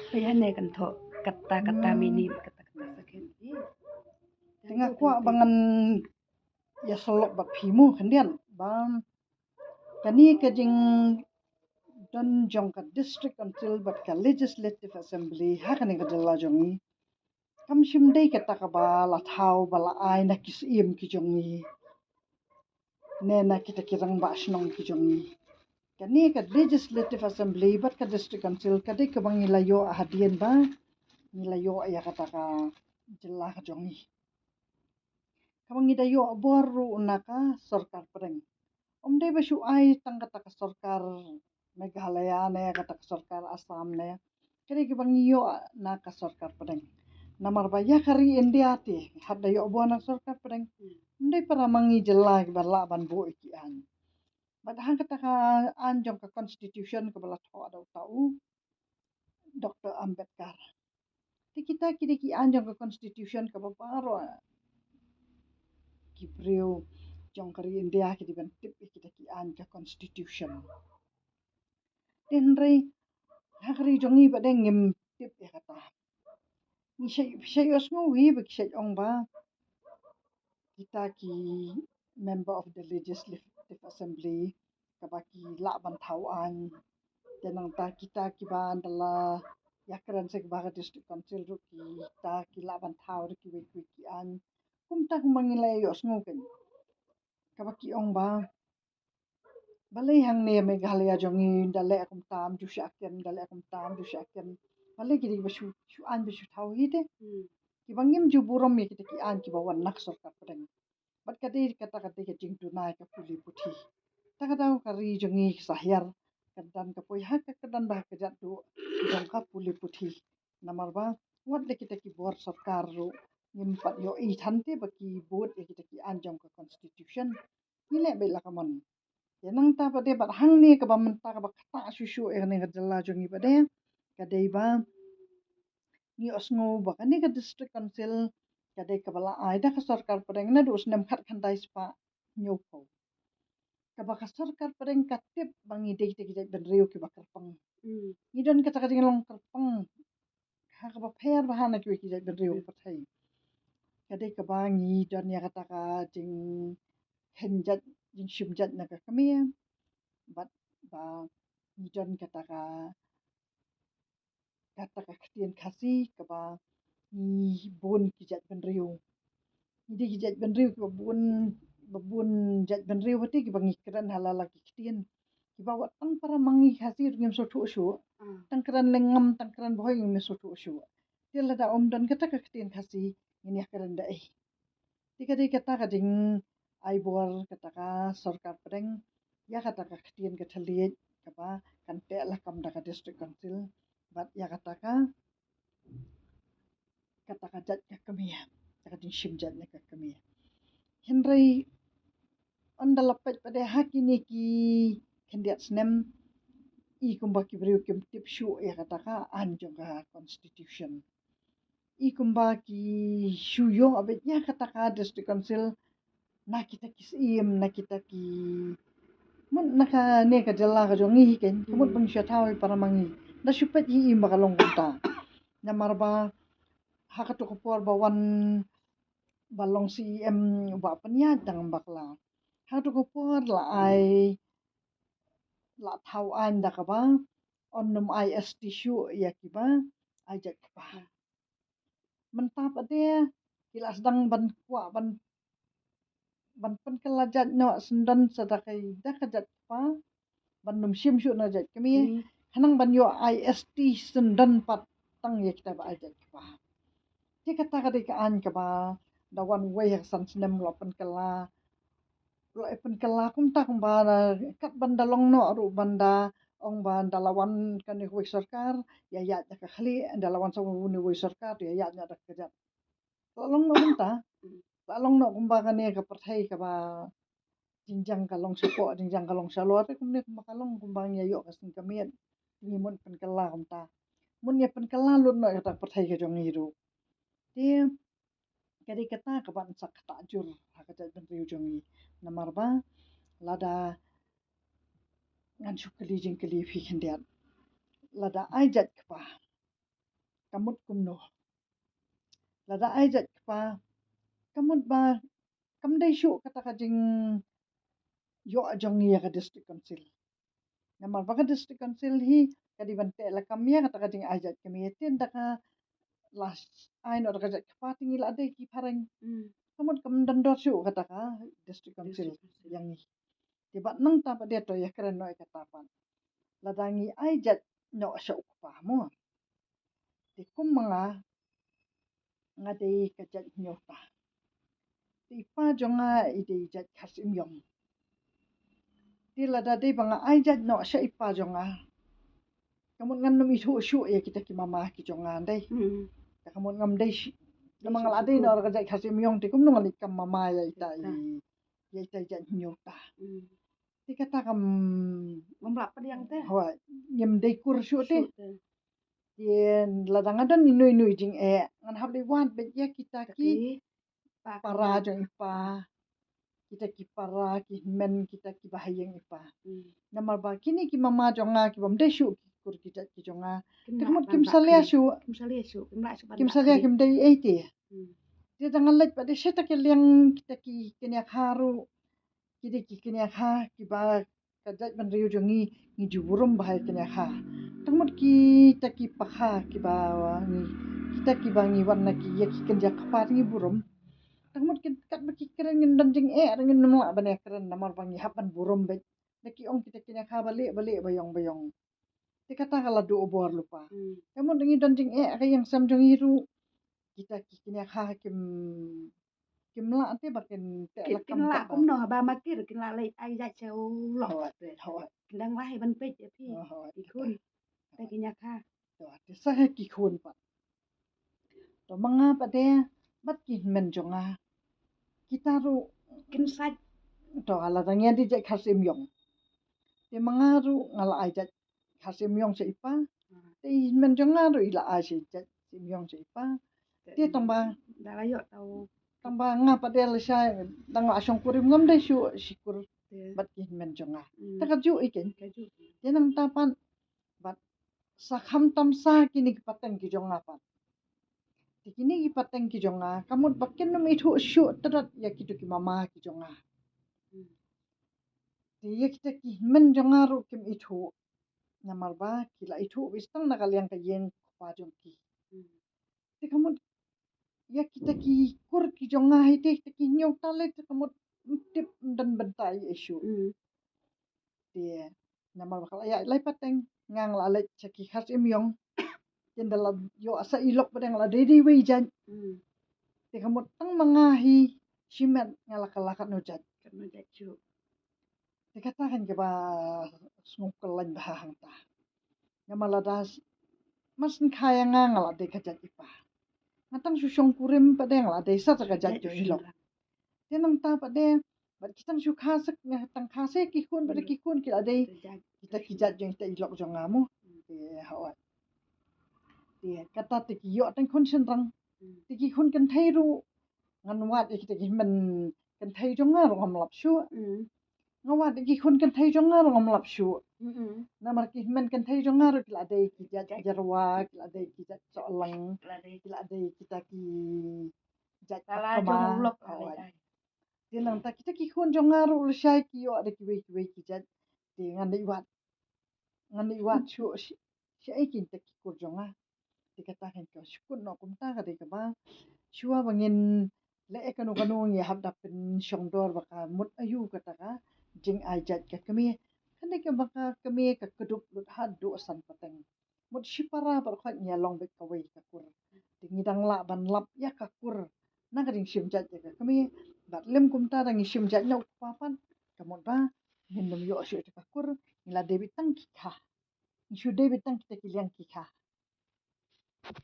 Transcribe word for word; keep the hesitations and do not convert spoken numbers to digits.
Phi hane kan thoh katta katta mini katta katta second. Te nga kwah ba ngan ïa sylloh bad phi mo khyndiat ba kane ka jingdon jong ka District Council bad ka Legislative Assembly ha kane ka jylla jong ngi kam shym dei kata kaba la thaw ba la ai na ki syiem ki jong ngi ne na kita ki rangbah shnong ki jong ngi. Kane ka Legislative Assembly bad ka District Council ka dei kaba ngi la ïoh hadien ba ngi la ïoh ïa kata ka jylla ka jong ngi. Kaba ngi da ïoh bor ruh na ka sorkar pdeng. Ym dei ba shu ai tang kata ka sorkar Meghalaya ne kata ka sorkar Assam ne. Ka dei kaba ngi ïoh na ka sorkar pdeng. Namar ba ïa ka ri India te hap da ïoh bor na ka sorkar pdeng. Ym dei para ma ngi jylla kiba lah ban buh ïa ki aiñ. Bad ha kata ka aiñ jong ka constitution kaba la thoh da uta u Doctor Ambedkar. Te kita ki dei ki aiñ jong ka constitution kaba baroh ki briew jong ka ri India ki dei ban tip ïa kita ki aiñ ka constitution. Te hynrei ha ka ri jong ngi pat de ngim tip ïa kata. Ngi shait, shait ïohsngew hi ba ki shait ong ba kita ki member of the Legislative Assembly kaba ki lah ban thaw aiñ. Te nangta kita kiba da la ïakren sha kiba ka District Council ruh kita ki lah ban thaw ruh kiwei kiwei ki aiñ. Kumta kumba ngi la ïohsngew kein. Kaba ki ong ba balei hangne Meghalaya jong ngi da leh kumta ym ju shah kem, da leh kumta ym ju shah kem. Balei ki dei ba shu, shu aiñ ba shu thaw hi te. Kiba ngim ju burom ïa kita ki aiñ kiba wan na ka sorkar pdeng. Bad ka dei kata ka dei ka jingduna ïa ka pule puthi. Ta ka daw ka ri jong ngi ka sa hiar ka don ka poi ha ka, ka don ba ha ka jait duh jong ka pule puthi. Namar ba wat la kita ki bor sorkar ruh ngim pat ïohi than te ba ki bud ïa kita ki aiñ jong ka constitution. Ngi leh beit la ka mon. Te nangta pat de bad hangne kaba mynta kaba ktah shuh shuh ïa kane ka jylla jong ngi pat de ka dei ba ngi ïohsngew ba kane ka District Council ka dei kaba la ai da ka sorkar pdeng naduh u snem khatkhyndai spah hynñiewphew. Kaba ka sorkar pdeng ka tip ba ngi dei kita ki jaitbynriew kiba kyrpang. Ngi don kata ka jinglong kyrpang ha kaba pher bha na kiwei ki jaitbynriew ka pyrthei. Ka dei kaba ngi don ïa kata ka jingkheiñ jait, jingshim jait na ka kmie bad ba ngi don kata ka kata ka ktien Khasi kaba ngi bun ki jaitbynriew. Ngi dei ki jaitbynriew kiba bun, ba bun jaitbynriew bad te kiba ngi kren ha la la ki ktien. Kiba wat tang para ma ngi Khasi ruh ngim sngewthuh shuh. Tang kren lyngngam, tang kren Bhoi ngim sngewthuh shuh. Te lada ym don kata ka ktien Khasi ngin ïa kren da ei. Te ka dei kata ka jingai bor kata ka sorkar pdeng ïa kata ka ktien ka thylliej kaba kan teh lakam da ka District Council bad ïa kata ka, kata ka jait ka kmie, kata ka jingshim jait na ka kmie. Hynrei ynda la peit pat de ha kine ki khyndiat snem i kumba ki briew kim tip shuh ïa kata ka aiñ jong ka constitution. I kumba ki shu ïoh beit ïa kata ka District Council na kita ki syiem, na kita ki, mut na kane ka jylla ka jong ngi hi kein, ka mut ba ngi shu thaw hi para ma ngi. Da shu peit hi im ba ka long kumta. Namar ba ha katu ka por ba wan ba long C E M u Bah Pynïaid dang bakla. Ha katu ka por la ai, la thaw aiñ da kaba yn nym ai S T shuh ïa kiba ai jait kpa. Mynta pat de ki la sdang ban kwah ban, ban pynkylla jait noh syndon sa da ka, da ka jait kpa, ban nym shim shuh na jait kmie. Khnang ban ïoh ai S T syndon pat tang ïa kita ba ai jait kpa. Te kata ka dei ka aiñ kaba da wan uwei ha ka san snem la pynkylla. La pynkylla kumta kumba da, kat ban da long noh ruh ban da ong ba da la wan kane kawei sorkar ïa ïaid da ka khlieh, da la wan sa une uwei sorkar ïa ïaid noh da ka kjat. La long noh kumta. La long noh kumba kane ka pyrthei kaba jingjang ka long shapoh, jingjang ka long shalor, te kumne kumba ka long kumba ngi ïa ïoh ka seng ka miet. Ngi mut pynkylla kumta. Mut ngi pynkylla lut noh ïa kata ka pyrthei ka jong ngi ruh. Te ka dei kata kaba ngi sa ktah jur ha ka jaitbynriew jong ngi. Namar ba lada ngan shu kylli jingkylli phi khyndiat. Lada ai jait kpa Ka mut kumno? Lada ai jait kpa, ka mut ba kam dei shuh kata ka jingïoh jong ngi ïa ka district council. Namar ba ka district council hi ka dei ban teh lakam ïa kata ka jingai jait ka mih, te ynda ka la ai noh da ka jait kpa te ngi la dei ki phareng. Ka mut kam don dor shuh kata ka district council ïa ngi. Te bad nangta pat de to ïakren noh ïa kata pat. Lada ngi ai jait noh sha u kpa mo, te kum ma nga, nga dei ka jait Hynñiewta. Te i pa jong nga i dei jait Kharsyiemiong. Te lada dei ba nga ai jait noh sha i pa jong nga, ka mut ngan ym ithuh shuh ïa kita ki mama ki jong nga, dei. Te ka mut ngam dei shuh. Namar nga la dei noh ka jait Kharsyiemiong, te kumno ngan leit kam mama ïa ita i, ïa ita i jait Hynñiewta. Te kata kam, ngam lah pdiang te. Hooid, ngim dei kur shuh te. Te lada nga don ino ino i jingeh, ngan hap leit wad beit ïa kita ki para jong i pa, kita ki para, ki hynmen, kita kiba ha ïing i pa. Namar ba kine ki mama jong nga kibym dei shuh ki kur ki jait ki jong nga, te ka mut kim salia shuh. Kim salia, kim dei ei te. Te da nga leit pat de sha kita ki liang, kita ki kynja kha ruh, ki dei ki kynja kha kiba ka jaitbynriew jong ngi ngi ju burom bha ïa kynja kha. Te ka mut kita ki pakha kiba ngi, kita kiba ngi wan na ki ïa ki kynja kpa te ngi burom. Te ka mut katba ki kren ngin don jingeh, ngin ym lah ban ïakren namar ba ngi hap ban burom beit. Da ki ong kita ki kynja kha ba lieh ba lieh, ba ïong ba ïong. Te kata ka la duh bor lypa. Te ka mut ngi don jingeh ha ka ïing sem jong ngi ruh. Kita ki kynja kha kim, kim lah te ba kin teh lakam, kin lah kumno haba ma ki ruh kin lah leit ai jait sha u lok. Hooid, hooid. Kin dang lah ban peit ïa phi. Hooid. Ki khun. Te kynja kha. To, te sa ha ki khun pat. To ma nga pat de bad ki hynmen jong nga, kita ruh kin sait. To lada ngi dei jait Kharsyiemiong, te ma nga ruh nga la ai jait Kharsyiemiong sha i pa. Te i hynmen jong nga ruh i la ai sha jait Kharsyiemiong sha i pa. Te tang ba, da la ïoh tau, tang ba nga pat de lashai dang la shongkurim, ngam dei shuh shikur bad ki hynmen jong nga. Te kajuh i keiñ. Te nangta pat bad sa khamtam sa kine ki pateng ki jong nga pat. Te kine ki pateng ki jong nga ka mut ba kin ym ithuh shuh tyrot ïa kito ki mama ki jong nga. Te ïa kita ki hynmen jong nga ruh kim ithuh. Namar ba ki la ithuh beit tang na ka liang ka ïing kpa jong ki. Te ka mut ïa kita ki kur ki jong nga hi te, kita ki Hynñiewta lei te ka mut ym tip, ym don bynta ei ei shuh. Te namar ba ka la ïaid lai pateng, nga nga la leit sha ki Kharsyiemiong. Te ynda la ïoh sa i lok pat de nga la dei dei wei jait. Te ka mut tang ma nga hi shimet nga la kylla katno jait. Katno jait shuh. Te kata keiñ kaba sngewkhlaiñ bha hangta. Namar lada s-, mar sngewkha ïa nga, nga la dei ka jait i pa. Nga tang shu shongkurim pat de nga la dei sa ka jait jong i lok. Te nangta pat de bad ki tang shu kha sa, nga tang kha sa ki khun pat de ki khun ki la dei kita ki jait jong ita i lok jong nga mo. Te hooid. Te kata te ki ïoh tang khun shynrang. Te ki khun kynthei ruh ngan wad ïa kita ki hynmen kynthei jong nga ruh ngam lap shuh. Nga wad ïa ki khun kynthei jong nga ruh ngam lap shuh. Namar ki hynmen kynthei jong nga ruh ki la dei ki jait Jyrwa, ki la dei ki jait Sohlang, ki la dei kita ki jait Pakma. Te nangta kita ki khun jong nga ruh lashai ki ïoh da kiwei kiwei ki jait. Te ngan dei wad, ngan dei wad shuh shi-, shaei kita ki kur jong nga. Te kata keiñ ka shu kut noh kumta ka dei kaba shuwa ba ngin leh kano kano ngi hap da pynshongdor ba ka mut aïu kata ka jingai jait ka kmie. Ka dei kaba ka kmie ka kdup lut haduh san pateng. Mut shipara baroh khoit ngi ïalong beit kawei ka kur. Te ngi dang lah ban lap ïa ka kur na ka jingshim jait ïa ka kmie. Bad lym kumta da ngi shim jait na u kpa pat, ka mut ba ngin ym ïoh shuh ïa ka kur. Ngi la dei beit tang ki kha. Ngi shu dei beit tang kita ki liang ki kha.